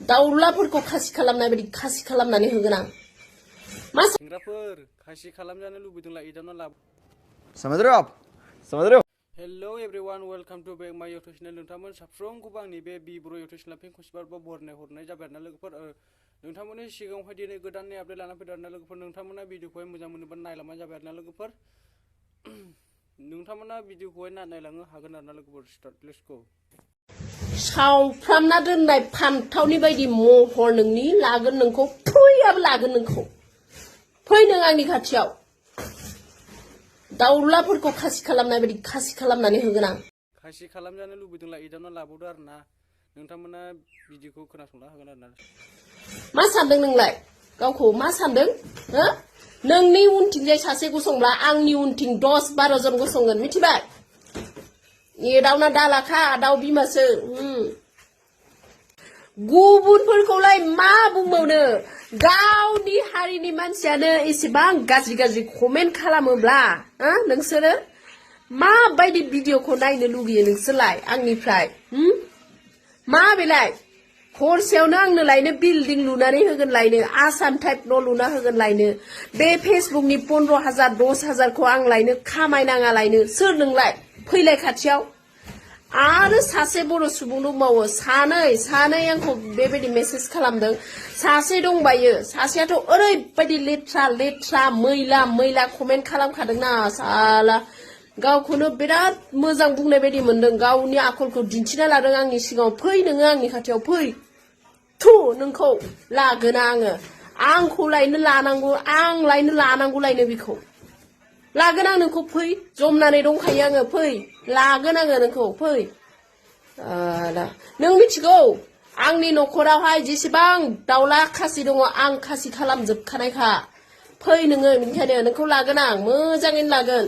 दाउलाफोरखौ खासि खालामनाय बायदि खासि खालामनानै होगोन आं मा सेंग्राफोर खासि खालामजानो लुबैदोंला एदावना लाब समझ रहे हो आप समझ रहे हो hello everyone welcome to back my YouTube channel नोंथांमोन साफ्रोमखौबो आंनि बे ब्र यूट्यूब चैनल फिन खनसेबार बरायनाय हरनाय जाबाय आरोना लोगोफोर नोंथांमोननि सिगाङावहाय दिनै गोदाननि आपडेट लाना फैदों आरोना लोगोफोर नोंथांमोना भिडिअखौहाय मोजां मोनोबा नायलांबानो जाबाय आरोना लोगोफोर नोंथांमोना भिडिअखौहाय नायलांनो हागोन आरोना लोगोफोर स्टार्ट लेट्स गो सावफ्रामना दोननाय फान्थावनि बायदि महर नोंनि लागोन नोंखौ फैयाबो लागोन नोंखौ फै नों आंनि खाथियाव दाउलाफोरखौ खासि खालामनाय बायदि खासि खालामनानै होगोन आं खासि खालामजानो लुबैदोंला एदावना लाबावदो आरोना नोंथांमोना भिडिअखौ खोनासंना होगोन आरोना मा सानदों नोंलाय गावखौ मा सानदों हो नोंनि उनथिंजाय सासे गसंब्ला आंनि उनथिं 10-12 जन गसंगोन मिथिबाय एदावना दालाखा दाउ बिमासो गुबुनफोरखौलाय मा बुंबावनो गावनि हारिनि मानसियानो एसेबां गाज्रि गाज्रि कमेन्ट खालामोब्ला नोंसोरो माबायदि भिडिअखौ नायनो लुगैयो नोंसोरलाय आंनिफ्राय मा बेलाय हरसेयावनो आंनो लायनो बिल्डिं लुनानै होगोन लायनो आसाम टाइप न' लुना होगोन लायनो बे फेसबुकनि 15,000 10,000 खौ आं लायनो खामायनाङा लायनो सोर नोंलाय फैलाय खाथियाव आरो सासे बर' सुबुं दंबावो सानै आंखौ बेबायदि मेसेज खालामदों सासे दंबायो सासेयाथ' ओरैबायदि लेथ्रा मैला कमेन्ट खालामखादोंना साला गावखौनो बिराद मोजां बुंनाय बायदि मोनदों गावनि आखलखौ दिन्थिना लादों आंनि सिगाङाव फै नोङो आंनि खाथियाव फै थु नोंखौ लागोना आंखौ लायनो लानांगौ आं लायनो लानांगौ लायनो बेखौ लागोन आं नोंखौ फै जमनानै दंखायो आङो फै लागोन आङो नोंखौ फै नों मिथिगौ आंनि न'खरावहाय जेसेबां दाउला खासि दङ आं खासि खालामजोबखानायखा फै नोङो बेनिखायनो नोंखौ लागोन आं मोजाङैनो लागोन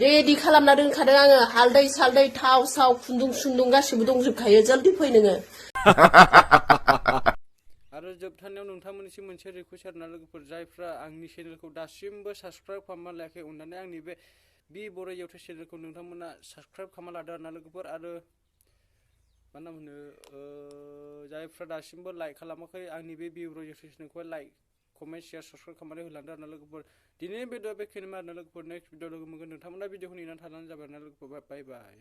रेडि खालामना दोनखादों आङो हालदै सालदै थाव साव खुन्दुं सुन्दुं गासिबो दंजोबखायो जल्दि फै नोङो आरो जोबथारनायाव नोंथांमोननिसिम मोनसे रिक्वेस्ट आरोना लोगोफोर जायफ्रा आंनि चेनेलखौ दासिमबो साबस्क्राइब खालामना लायाखै अननानै आंनि बे बर' इउटुब चेनेलखौ नोंथांमोना साबस्क्राइब खालामना लादो आरोना लोगोफोर आरो मा नाम होनो जायफ्रा दासिमबो लाइक खालामाखै आंनि बे बर' इउटुब चेनेलखौहाय लाइक कमेन्ट शेयार साबस्क्राइब खालामनानै होलांदो आरोना लोगोफोर दिनैनि भिडिअ बेखिनिमोन आरोना लोगोफोर नेक्स्ट भिडिअ लोगो मोनगोन नोंथांमोना भिडिअखौ नेनानै थानानै जाबाय आरोना लोगोफोर बाय बाय